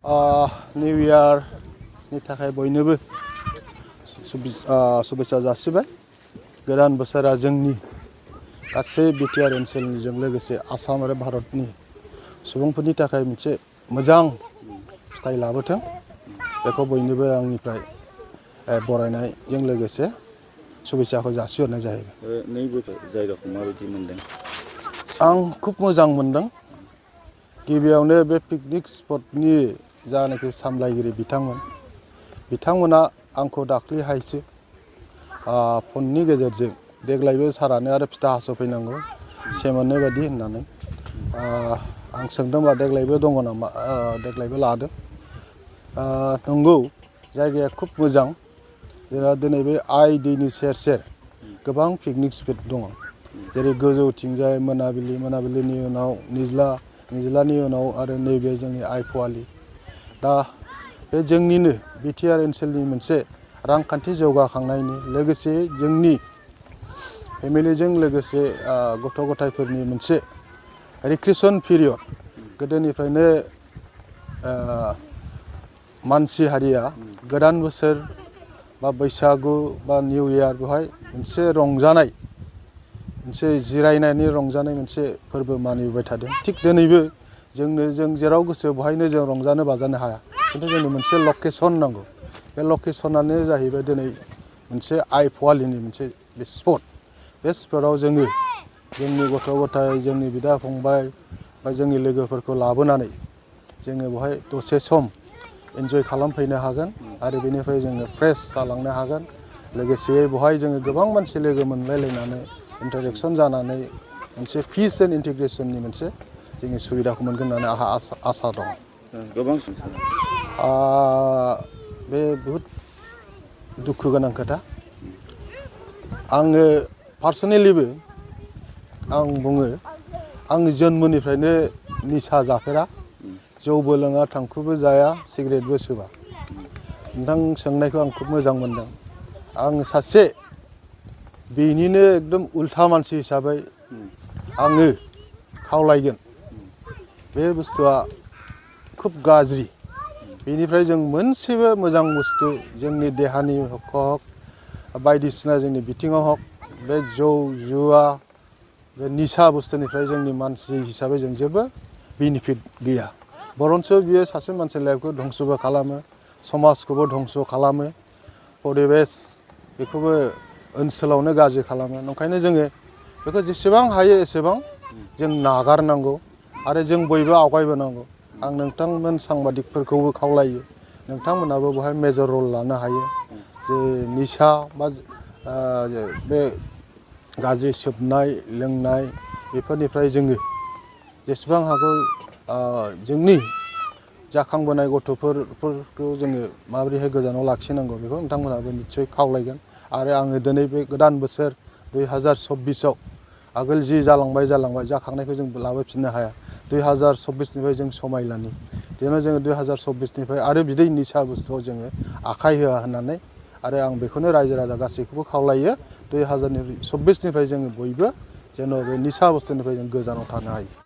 New इयारनि थाखाय बयनोबो शुभेच्छा जासिबाय। गोदान बोसोरा जोंनि गासै बिटिआर ओनसोलजों लोगोसे आसाम आरो भारतनि सुबुंफोरनि थाखाय मोनसे मोजां फिथाइ लाबोथों, बेखौ बयनोबो आंनिफ्राय बरायनायजों लोगोसे शुभेच्छाखौ जासिहरनाय जाहैबाय। नैबे जायगाखौ माबायदि मोनदों? आं खुब मोजां मोनदों। गिबियावनो बे पिकनिक स्पटनि जानाखि सामलायगिरि बिथांमोना आंखौ दाख्लैहायसो फननि गेजेरजों देग्लायबो सारानो आरो फिथा हास'फैनांगौ सेमोननाय बायदि होननानै आं सोंदोंबा देग्लायबो दङ नामा, देग्लायबो लादों। नंगौ, जायगाया खुब मोजां। जेराव दिनै बे आइ दैनि सेर सेर गोबां पिकनिक स्पट दङ, जेरै गोजौथिंजाय मोनाबिलिनि उनाव निज्लानि उनाव आरो नैबे जोंनि आइफ'वालि। दा बे जोंनिनो बिटिआर ओनसोलनि मोनसे रांखान्थि जौगाखांनायनि लोगोसे जोंनि फेमिलिजों लोगोसे गथ' गथायफोरनि मोनसे रिक्रिएसन पिरियड। गोदोनिफ्रायनो मानसि हारिया गोदान बोसोर बा बैसागु बा निउ इयार बेवहाय मोनसे रंजानाय, मोनसे जिरायनायनि रंजानाय मोनसे फोरबो मानिबोबाय थादों। थिग दिनैबो जों जेराव गोसो बेवहायनो जों रंजानो बाजानो हाया, खिन्थु जोंनो मोनसे लकेसन नांगौ। बे लकेसनानो जाहैबाय दिनै मोनसे आइफ'वालिनि मोनसे बे स्पट। बे स्पटआव जोंनि गथ' गथाय, जोंनि बिदा फंबाय बा जोंनि लोगोफोरखौ लाबोनानै जोङो बेवहाय दसे सम इन्जय खालामफैनो हागोन आरो बेनिफ्राय जोङो फ्रेश जालांनो हागोन। लोगोसे बेवहाय जोङो गोबां मानसि लोगो मोनलायलायनानै इन्टारेक्सन जानानै मोनसे पिस एन्ड इन्टिग्रेसननि मोनसे जोंनि सुबिदाखौ मोनगोन होननानै आंहा आसा दं। गोबां बे बहुद दुखु गोनां खोथा। आङो पार्सनेलिबो आं बुङो, आं जोनोमनिफ्रायनो निसा जाफेरा, जौबो लोङा, थांखुबो जाया, सिगारेटबो सोबा। नोंथां सोंनायखौ आं खुब मोजां मोनदों। आं सासे बेनिनो एकदम उल्था मानसि हिसाबै आङो खावलायगोन, बे बुस्थुआ खुब गाज्रि। बेनिफ्राय जों मोनसेबो मोजां बुस्थु जोंनि देहानि हक बायदिसिना जोंनि बिथिङाव हक बे जौ जुवा बे निसा बुस्थुनिफ्राय जोंनि मानसि हिसाबै जों जेबो बेनिफिट गैया। बरन्स बियो सासे मानसि लाइफखौ धंसबो खालामो, समाजखौबो धंस खालामो, परिबेस बेखौबो ओनसोलावनो गाज्रि खालामो। ओंखायनो जोङो बेखौ जेसेबां हायो एसेबां जों नागारनांगौ आरो जों बयबो आवगायबोनांगौ। आं नोंथांमोन सांबादिकफोरखौबो खावलायो, नोंथांमोनाबो बेवहाय मेजर रल लानो हायो। जे निसा बा बे गाज्रि सोबनाय लोंनाय बेफोरनिफ्राय जोङो जेसेबां हागौ जोंनि जाखांबोनाय गथ'फोरखौ जोङो माबोरैहाय गोजानाव लाखिनांगौ बेखौ नोंथांमोनाबो निस्सय खावलायगोन। आरो आङो दिनै बे गोदान बोसोर 2024आव आगोल जि जालांबाय जाखांनायखौ जों लाबोफिननो हाया। 2024निफ्राय जों समायलानि जेन' जोङो 2024निफ्राय आरो बिदै निसा बुस्थुआव जोङो आखाइ होआ होननानै आरो आं बेखौनो रायजो राजा गासैखौबो खावलायो। 2024निफ्राय जोङो बयबो जेन' बे निसा बुस्थुनिफ्राय जों गोजानाव थानो हायो।